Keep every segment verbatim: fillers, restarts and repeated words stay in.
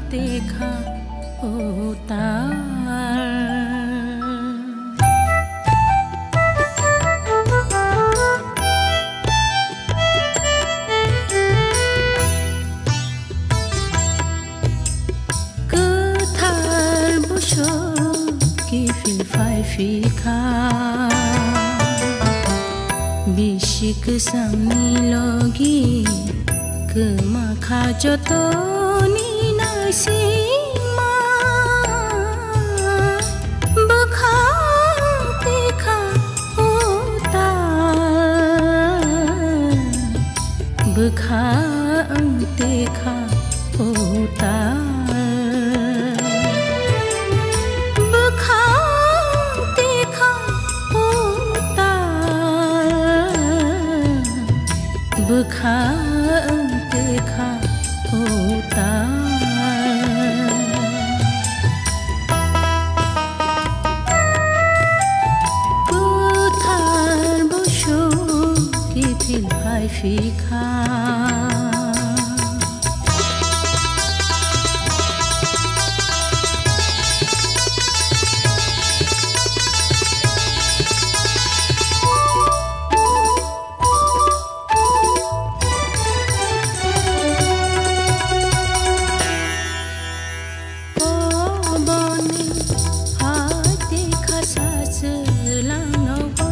Tekha utar. Kwthar bwswk kiphil phai phikha, bisi kwchangni logi kwma kha jotoni naisingma. Bwkhak tekha utar, bwkhak tekha utar, bwkhak tekha utar. Bwkhak tekha utar. Kwthar bwswk kiphil phai phikha. Oboni hai tekha sa chwlangno ba,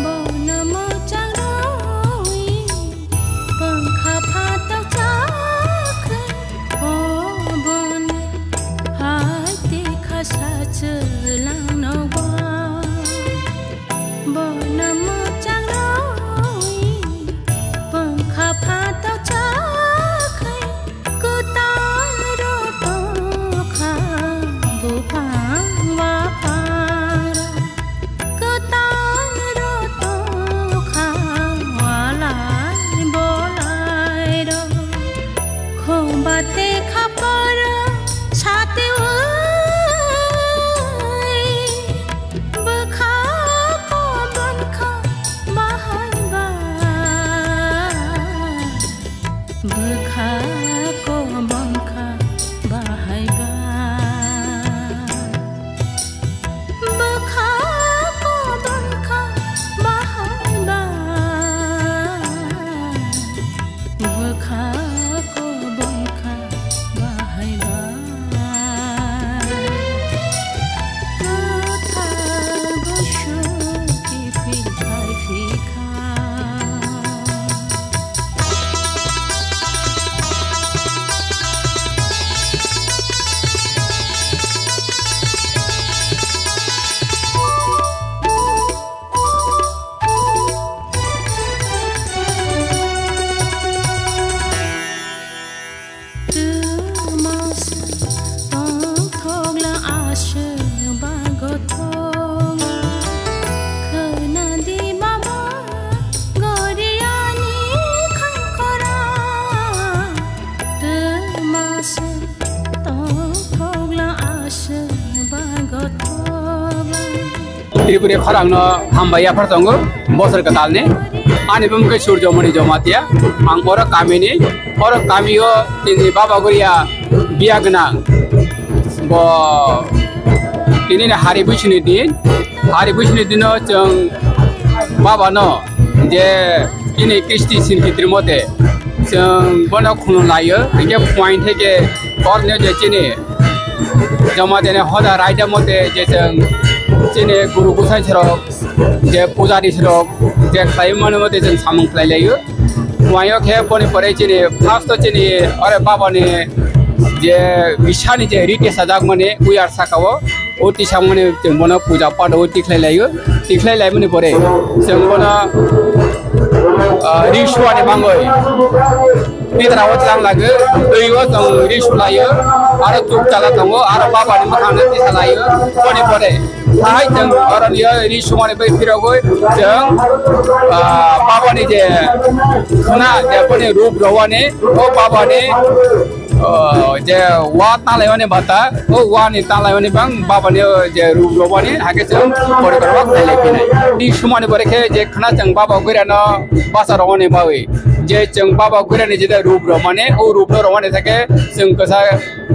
bono mwchang rwi pwngkha phatau chakhwi. Oboni hai tekha sa chwlangno ba, bono mwchang rwi pwngkha phatau chakhwi, kwtal rw tongkha buphang waphang rw, kwtal rw tongkha walai bolai rw. Khumba tekha poro sate ui, bwkhak ko bonkha bahai ba, bwkhak ko bonkha bahai ba. Bwkhak ko bonkha bahai ba, bwkhak ko bonkha bahai ba. Kwthar bwswk kiphil phai phikha. Twma se tongthoklang aswk bago thok. Khwnadi mama goriani khangkhora. Twma se tongthoklang aswk bago thoklang. Tripuri khorangno hambai yaphar tongo bosor kwtalni. Ani bumung khe Surjomoni Jamatia. Ang oro kamini, oro kamio tini Baba Guria biya gwnang. Bo tini ni hari buisini din, hari buisini dino chwng Baba no je tini Kristi sin hitri mote chwng bono khulum laio, hingke phuain theke korneo je chini Jamatia ni hoda raida mote je chwng chini guru gusai srok je pujari srok je khlai mani mote chwng samung khlai laio. Phuaio khe boni pore chini first o chini ore Baba ni je bisani je rite sajak mani uyar saka o. O tisangmani chwng bono puja path o tikhlai laio, tikhlai laimani pore chwng bono, ah, ri suani bangwi pitra o chwng lagwi, twi o chwng ri sulaio, aro chuk chala tongo, aro Baba ni mwkhang no tisa laio, boni pore hai chwng oroni o ri sumani bai phirogwi chwng, ah, Baba ni je khuna je boni rup rowani, o Baba ni O, je wa talaimani bata, o wa ni talaimani bang baba ni, o, je rup romani hake se pore korwa khailai pinai. Ni sumani pore khe je khna chwng baba guira no basa romani bawi. Je chwng baba guira ni je rup romani, o rup no romani thake chwng kasa,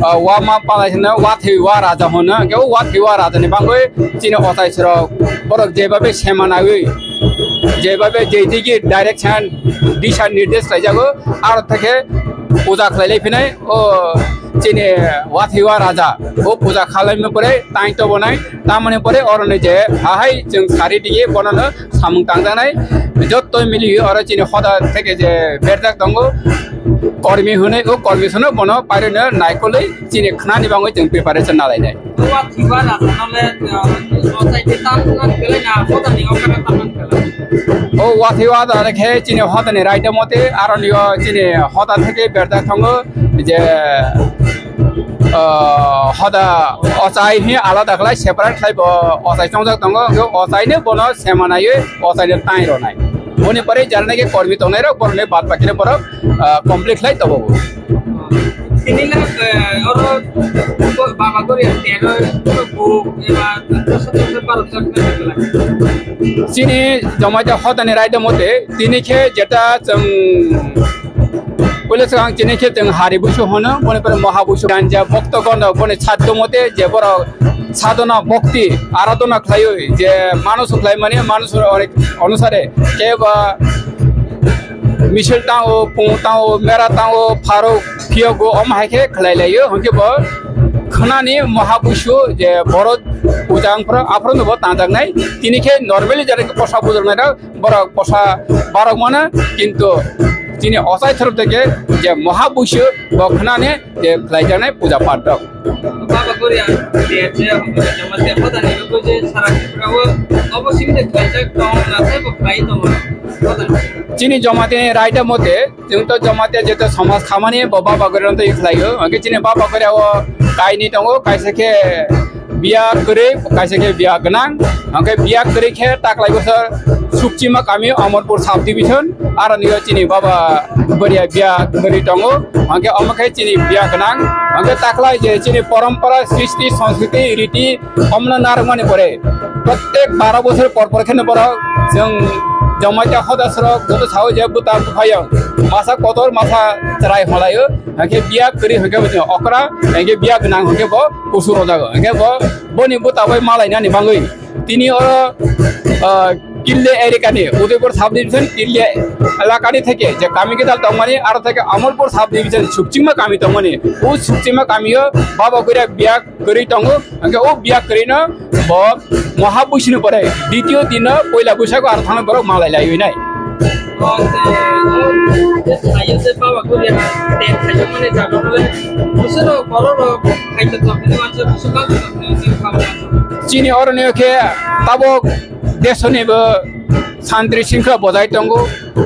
o, wa ma palai sino wa thwi wa raja hono, ke o wa thwi wa raja ni bangwi chini otai srok borok je babe sema naiwi, je babe je digi direction, disha nirdesh khlaijago, aro thake puja khlailai phinai, o chini wathiwa raja, o puja khlaimani pore taito bonai, tamoni pore oroni je hahai chwng sari digi bonono samung tangjaknai, jotto mili oro chini hoda theke je berjak tongo, kormi hwnwi, o kormi sono bono pairino naikolwi chini khnani bangwi chwng preparation nalainai. O wathiwa raja nole, ah, o saite tam nang belai na, hoda ni okara tam nang belai. O wathiwa raja khe chini hoda ni raida mote, aroni o chini hoda theke berjak tongo je, ah, hoda ochai hi alada khlai separate khlai bo ochai chongjak tongo, o ochai ni bono semanaiwi ochai ni tai ronai. Boni pore jara naki kormi tongnai rok, borok ni bad baki ni borok, ah, complete khlai tobo. Tini le, eh, oro baba gori aro bo eba. Chini Jamatia hodani raida mote, tini khe jeta chwng, pule swkang chini khe chwng hari busu hono, boni pore moha busu ganja bokto gono, boni chaddo mote je borok sadhana bhakti aradhana khlaiwi je manush khlaimani manush onusare khe ba misil tango, pung tango, mera tango, pharo phiyogo, om hai khe khlai laio, hwnkhe bo khwnani moha busu je borok puja wngphro, aphro no bo tanjaknai, tini khe normally jara khe posa bujaknai rok, borok posa barok mano, kintu chini ochai thorop theke je moha busu bo khwnani je khlaijaknai puja path rok. Baba Goria, je, je, Jamatia hodani rwgwi je sara Tripura o obo simi de khlaijak tong na tei bo khlai tongo. Hodani. Chini Jamatia ni raida mote, chwng to Jamatia jeto somaj khamani bo Baba Goria no twi khlaio. Hwnkhe chini Baba Goria o kainwi tongo, kaisa khe biya kwrwi, kaisa khe biya gwnang. Hwnkhe biya kwrwi khe taklai bosor Sukchima kami Amarpur sub division, aroni o chini Baba Goria biya kwrwi tongo. Hwnkhe omo khe chini biya gwnang. Hwnkhe taklai je chini porompora, srishti, sanskriti, riti, omno narwkmani pore prottek baro bosor por por kheno borok chwng Jamatia hoda sorok joto sao je bwta buphayung masa kotor masa chwrai holaio, hwnkhe biya kwrwi hwnkhe bo chwng okra, hwnkhe biya gwnang hwnkhe bo kusu rojago, hwnkhe bo boni bwta bai malainani bangwi tini oro, ah, Kille area ni Udaipur sub division Kille elakani theke je kami kedal tongmani, aro theke Amarpur sub division Sukchima kami tongmani, o Sukchima kamio Baba Goria biya kwrwi tongo, hwnkhe o biya kwrwino bo moha buisino pore ditio dino poila buisago aro thangwi borok malai laiwi nai. O, te, o, je thaio je Baba Goria, te thaio mani jaga nole, busero borok rok thaio tongmani manse busuk bang tongmani manse khamani. Chini oroni khe tabok desoni bo santri singkha bojai tongo,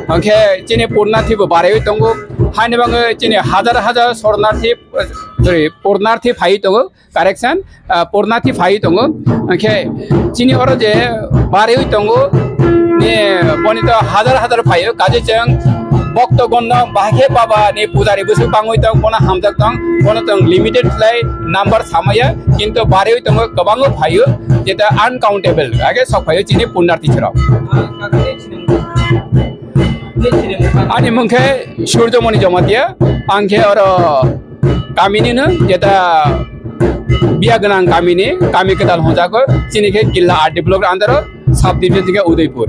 hwnkhe chini purnarthi bo baraiwi tongo, haini bagwi chini hajar hajar sornarthi, sorry, purnarthi phaiwi tongo, correction, ah, purnarthi phaiwi tongo, hwnkhe chini oro je baraiwi tongo, ni boni to hajar hajar phaio, kaje chwng bokto gondo bahai khe baba ni pujari bwswk bangwi tong, bono hamjak tong, bono tong limited khlai number samaya, kintu baraiwi tongo, kwbangma phaio, jeta uncountable, age sok phaio chini purnarthi chwrok. Ani mung khe Surjomoni Jamatia, ang khe oro kamini no, jeta biya gwnang kamini, kami kwtal hwnjago, chini khe Killa R D block under o, sub division khe Udaipur.